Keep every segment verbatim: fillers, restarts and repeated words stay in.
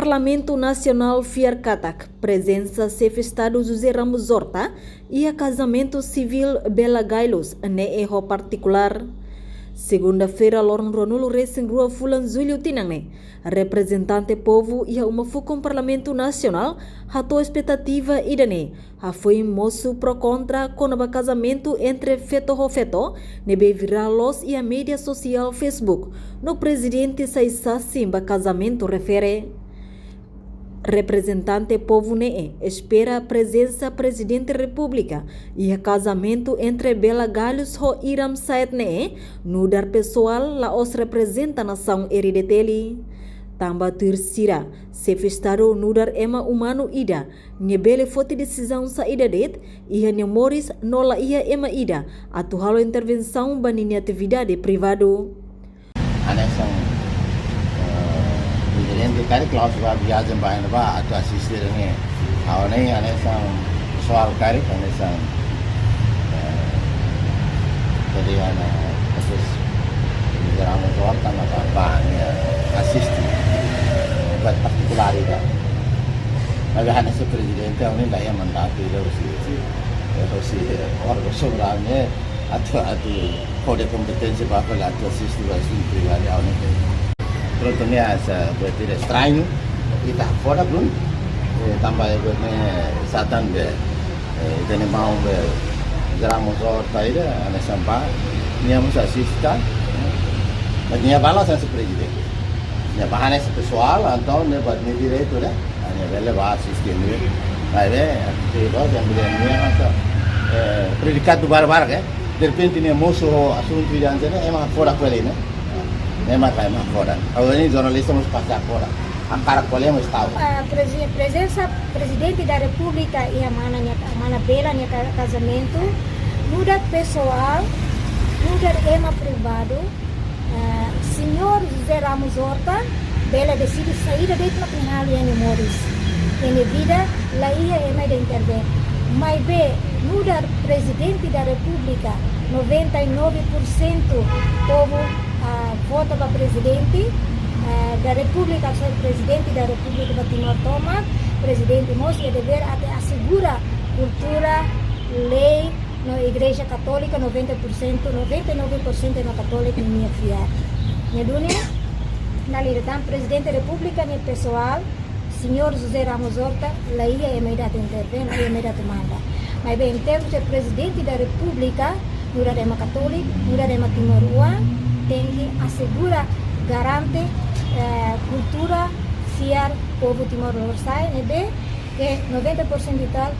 Parlamentu Nasionál fiar katak prezensa Xefe Estadu José Ramos Horta iha kazamentu sivíl Bella Gailus ne'e ho partikulár. Segunda-feira, loron ruanulu resin rua fulan Jullu tinan ne'e, reprezentante povu iha uma fukun Parlamentu Nasionál hato'o espetativa ida-ne'e, hafoin mosu pro kontra kona-ba kazamentu entre feto ho feto ne'ebé virál loos iha média sosiál Facebook, no prezidente sai sasin ba kazamentu refere. Reprezentante povu ne'e espera prezensa Prezidente Repúblika iha kazamentu entre Bella Gailus ho Iram Said ne'e nu'udar pesoál, la'ós reprezenta nasaun R D T L. Tanba tuir sira, Xefe Estadu nu'udar ema umanu ida, nia bele foti desizaun saida de'it iha nia moris no la iha ema ida atu halo intervensaun ba ninia atividade privadu. Hanesan, eh, prezidente karik la'ós ba viajen ba ne'ebá atu asiste ne'e. Ha'u ne'e hanesan pesoál karik, hanesan, eh, jadi ana, kasus Ramos Horta na ba, ba ne'e asiste. Buat partikulár ida. Maibé hanesan prezidente, ha'u ne'e la iha mandatu ida husi, eh, husi órgaun soberanu ne'e atu, atu hodi kompeténsia ba fali atu asiste ba asuntu privadu ha'u ne'e. Prontu, ne'e hanesan buat ida estrañu, ita hakfodak duni. Eh, tanba buat ne'e satán be, eh, ita-nia maun be Ramos Horta ida, hanesan ba, nia mós asiste tan. Mas nia ba la hanesan prezidente. Nia ba hanesan pesoál, entaun nia ba nia direitu, ne'e? Nia bele ba asiste ne'e. Maibé, te ba yang bele nia masa, eh, predikadu barak-barak, eh. Derrepente nia mosu ho asuntu ida hanesan ne'e, ema hakfodak fali, ne'e? Ema ka ema hakfodak. Agora ne'e jornalista mós pasa hakfodak. Hakarak fali mós tau. Ah, prezi-, prezensa Prezidente da Repúblika iha mana nia, mana Bella nia ka-, kazamentu, nu'udar pesoál, nu'udar ema privadu, eh, Señór José Ramos Horta bele deside saida de'it mak nia halo iha nia moris. Iha nia vida la iha ema ida intervén. Maibé, nu'udar Prezidente da Repúblika, noventa e nove por cento povu, ah, vota ba Prezidente, ah, da Repúblika, ou seja, Prezidente da Repúblika ba Timor tomak, Prezidente mós iha devér atu asegura kultura, lei, no Igreja Katólika, noventa por cento, noventa e nove por cento ema katólika nia fiar. Ne'e duni, na liratan Prezidente Repúblika nia pesoál, Señór José Ramos Horta, la iha ema ida atu intervén, la iha ema ida atu manda. Maibé, em termos de Prezidente da Repúblika, nu'udar ema katólika, nu'udar ema timoroan, tenke asegura, garante, eh, kultura, fiar povu Timor Lorosa'e, ne'ebé ke noventa por cento e tal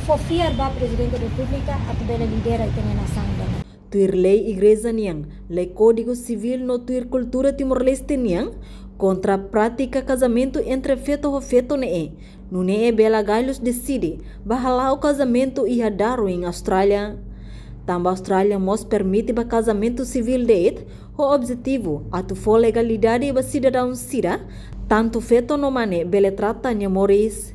fó fiar ba Prezidente Repúblika atu bele lidera ita-nia nasaun ida-ne'e. Tuir lei igreja nian, lei Kódigu Sivíl no tuir kultura Timor-Leste nian, kontra prátika kazamentu entre feto ho feto ne'e, nune'e Bella Gailus deside ba hala'o kazamentu iha Darwin, Austrália. Tanba Austrália mós permite ba kazamentu sivíl de'it, ho objetivu atu fó legalidade ba sidadaun sira, tantu feto no mane bele trata nia moris.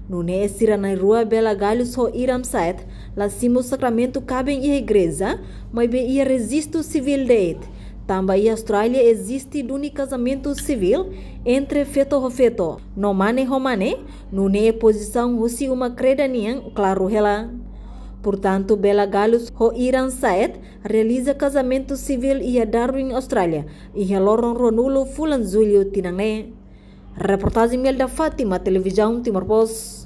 Nune'e sira na'in-rua, Bella Gailus ho Iram Said, la simu sakramentu kaben iha igreja, maibé iha rejistu sivíl de'it. Tanba iha Austrália eziste duni kazamentu sivíl entre feto ho feto, no mane ho mane, nune'e pozisaun husi uma kreda nian klaru hela. Portantu, Bella Gailus ho Iram Said realiza kazamentu sivíl iha Darwin, Austrália, iha loron ruanulu fulan Jullu tinan ne'e. Reportajen Imelda Fátima, Televizaun Timor Post.